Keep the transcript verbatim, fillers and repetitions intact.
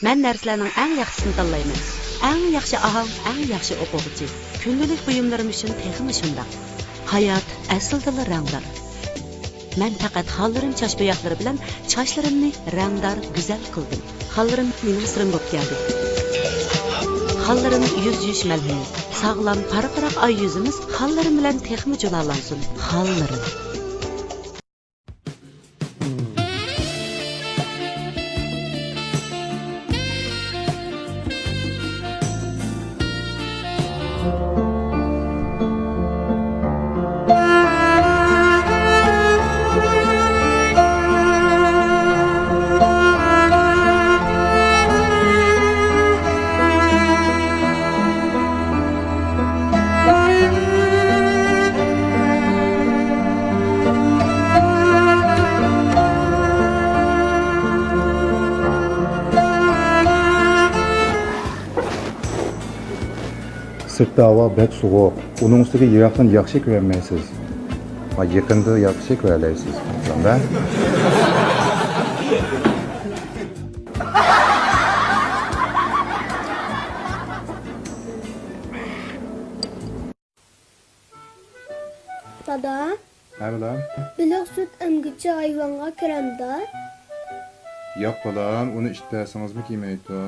مەن نەرسىلەرنىڭ ئەڭ ياخشىسىنى تاللايمەن. ئەڭ ياخشى ئاھاڭ، ئەڭ ياخشى ئوقۇغۇچى. كۈندىلىك بۇيۇملىرىم ئۈچۈن تېخىمۇ شۇنداق. ھايات ئەسلىدىلا رەڭدار. مەن پەقەت خاللىرىم چاچ بوياقلىرى بىلەن چاچلىرىمنى رەڭدار، گۈزەل قىلدىم. خاللىرىم مېنىڭ سىرىم بولۇپ كەلدى. خاللىرىم يۈز يۇيۇش مەلھىمى. ساغلام، پارقىراق ئاي يۈزىمىز خاللىرىم بىلەن تېخىمۇ جۇلالانسۇن. خاللىرىم. سىرتتا ھاۋا بەك سوغۇق. ئۇنىڭ ئۈستىگە يىراقتىن ياخشى كۆرەلمەيسىز. ھا، يېقىندا ياخشى كۆرەلەيسىز. شۇنداق. دادا، ھە، بالام. بېلىق سۈت ئەمگۈچى ھايۋانغا كىرەمدا؟ ياق، بالام، ئۇنى ئىت بەرسىڭىزمۇ كىيمەيدۇ.